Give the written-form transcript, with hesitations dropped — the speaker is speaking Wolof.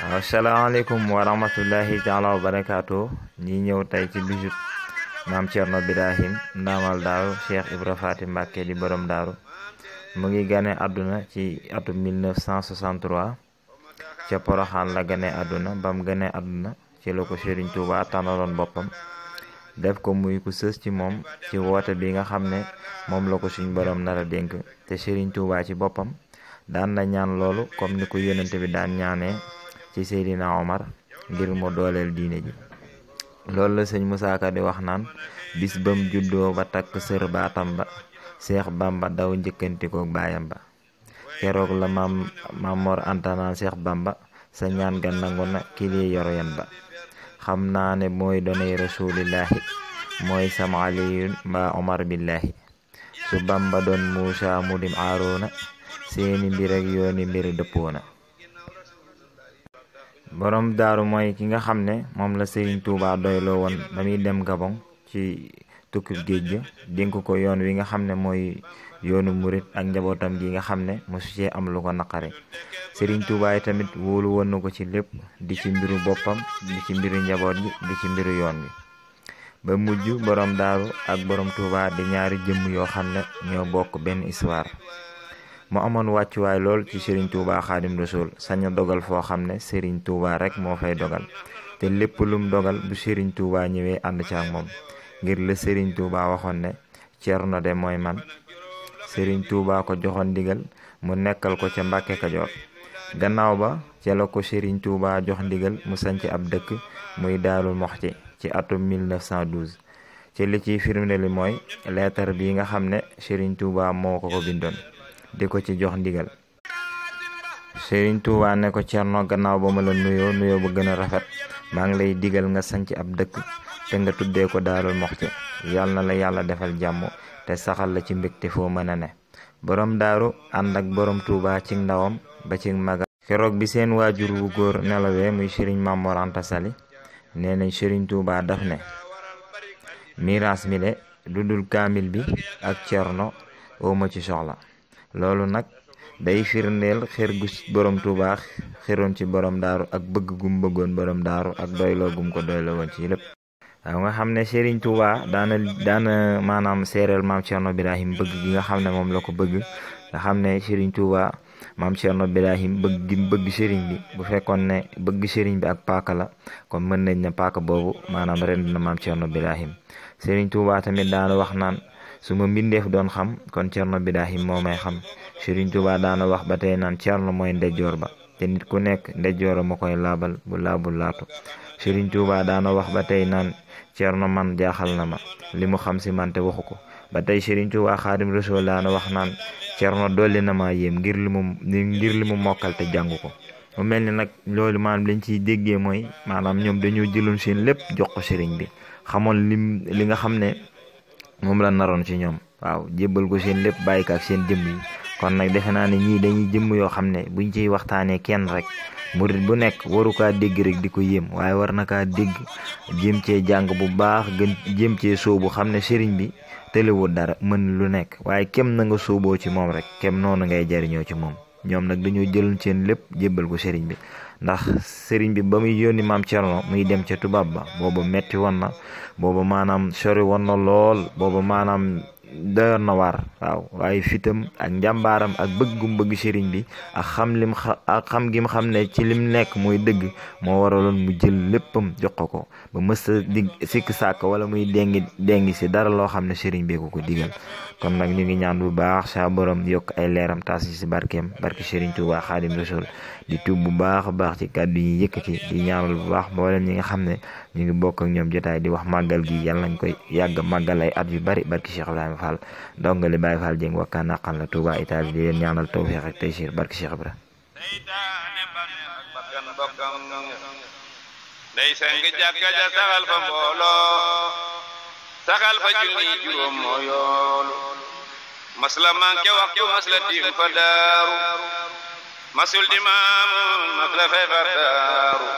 Assalamualaikum warahmatullahi taala wabarakatuh. ñi ñew tay ci bisub mam Cerno Birahim ndamal daaru Cheikh Ibra Faty Mbacké di borom daaru mu ngi gane aduna ci atum 1963 ci Poroxaan la gane aduna bam gane aduna ci lako Serigne Touba tanalon bopam def ko muy ku seus ci mom ci wote bi nga xamne mom lako suñ borom nara denk te Serigne Touba ci bopam daan na ñaan lolu comme ni ko yonente bi daan ñaané ci Seydina Omar ngir mo dolel diine ji loolu la sëñ Moussa Ka di wax naan bis bam juddo ba tak seur batam ba Cheikh Bamba daw njëkkanti ko bayam ba kérok la mam Mor Anta naan Cheikh Bamba sa ñaan ga nangu na kili yor yan ba xamna ne moy donay rasulillahi moy sama aliyun ba Omar billahi su Bamba don Musa mudim Aruna seeni mbir ak yooni mbir deppona borom daaru moy ki nga xamne mom la Serigne Touba doylo won bami dem Gabon ci tukki geejja denk ko yoon wi nga xamne moy yoonu murit ak njabotam gi nga xamne musu ci am lu ko nakare Serigne Touba tamit wolu won nako ci lepp di ci mbiru bopam di ci mbiru njabot gi di ci mbiru yoon wi ba mujju borom daaru ak borom Touba di ñaari jëm yo xamne ño bok ben histoire mo amone waccu way lol ci Serigne Touba Khadim Rasoul sañu dogal fo xamne Serigne Touba rek mo fay dogal te lepp lum dogal bu Serigne Touba ñewé and ci ak mom ngir le Serigne Touba waxon ne Cerno de moy man Serigne Touba ko joxon digal mu nekkal ko ci Mbàkke Kajoor gannaaw ba ci la ko Serigne Touba jox digal mu sanci ab dekk muy Daarul Moxti ci atum 1912 ci li ci firmene li moy lettre bi nga xamne Serigne Touba moko ko bindon diko ci jox ndigal Serigne Touba ne ko Cerno gannaaw ba ma la nuyo bu gëna rafet ma ngi lay digal nga sanci ab dekk te nga tuddé ko Daarul Moxti yalla na la yalla defal jamm te saxal la ci mbekté fo mëna ne borom daaru and ak borom Touba ci ndawam ba ci maga kérok bi seen wajur wu góor nelawé muy Serigne Mame Mor Anta Sali nenañ Serigne Touba daf ne mirage mi de dudul kamil bi ak Cerno o ma ci soxla lolu nak day firndel xer gu borom Touba xeron ci borom daaru ak bëgg gum bëggon borom daaru ak doylo gum ko doylo won ci lepp nga xamne Serigne Touba daana manam sérel mam Cerno Birahim bëgg gi nga xamne mom lako bëgg nga xamne Serigne Touba mam Cerno Birahim bëgg gi bëgg Serigne bi bu fekkon ne bëgg Serigne bi ak paaka la kon mën nañ na paaka bobu manam rend na mam Cerno Birahim Serigne Touba tamit daana wax naan suma mbindeef doon xam kon Cerno Birahim moo may xam Serigne Touba daana wax ba tey naan Cerno mooy ndeyjoor ba te nit ku nekk ndeyjoor ma koy laabal bu laabul laatu Serigne Touba daana wax ba tey naan Cerno man jaaxal na ma li mu xam si man te waxu ko ba tey Serigne Touba Khadim Rasoul daana wax naan Cerno dolli na ma yéem ngir li mu mokkal te jàng ko mu mel ni nag loolu maanaam liñ ciy déggee mooy maanaam ñoom dañoo jëloon seen lépp jox ko Serigne bi xamoon li nga xam ne moom la naroon ci ñoom waaw jébbal ko seen lépp bàyyi ko ak seen jëmm yi kon nag defe naa ne ñii dañuy jëmm yoo xam ne buñ ciy waxtaanee kenn rek murit bu nekk waru kaa dégg rek di ko yéem waaye war na kaa dégg jéem cee jàng bu baax gën jéem cee sóobu xam ne sëriñ bi tëlewul dara mën lu nekk waaye kem na nga sóoboo ci moom rek kem noonu ngay jariñoo ci moom ñoom nag dañoo jël seen lépp jébbal ko sëriñ bi ndax sëriñ bi ba muy yónni maam Cerno muy dem ca tubaab ba booba metti woon na booba maanaam sori woon na lool booba maanaam doyoon na waar waaw waaye fitam ak njàmbaaram ak bëggum bëgg sëriñ bi ak xam gim xam ne ci lim nekk mooy dëgg moo waraloon mu jël léppam jox ko ba mësta di sikk sàkk wala muy dengi si dara loo xam ne sëriñ bi ko digal kon nag ñu ngi ñaan bu baax sa borom yokk ay leeram taas ci barkeem barke Serigne Touba Khadim Rasoul di tub bu baax a baax ci kàddu yi yëkkati di ñaanal bu baax mboolem ñi nga xam ne ñu ngi bokk ak ñoom jotaay di wax màggal gi yàlla nañ koy yàgg màggal ay at yu bari barke Cheikh Ibrahima Fall dongali Baye Fall Dieng wakkaan naqan la Touba Italie di leen ñaanal tawfiq ak taysir barke Cheikh Ibrahima day sang jàkka ja saxal fa mbooloo saxal fa junni juróom moo yoolu masla manke waxtu masla tiim fa daaru masul di maamu masla fay fa daaru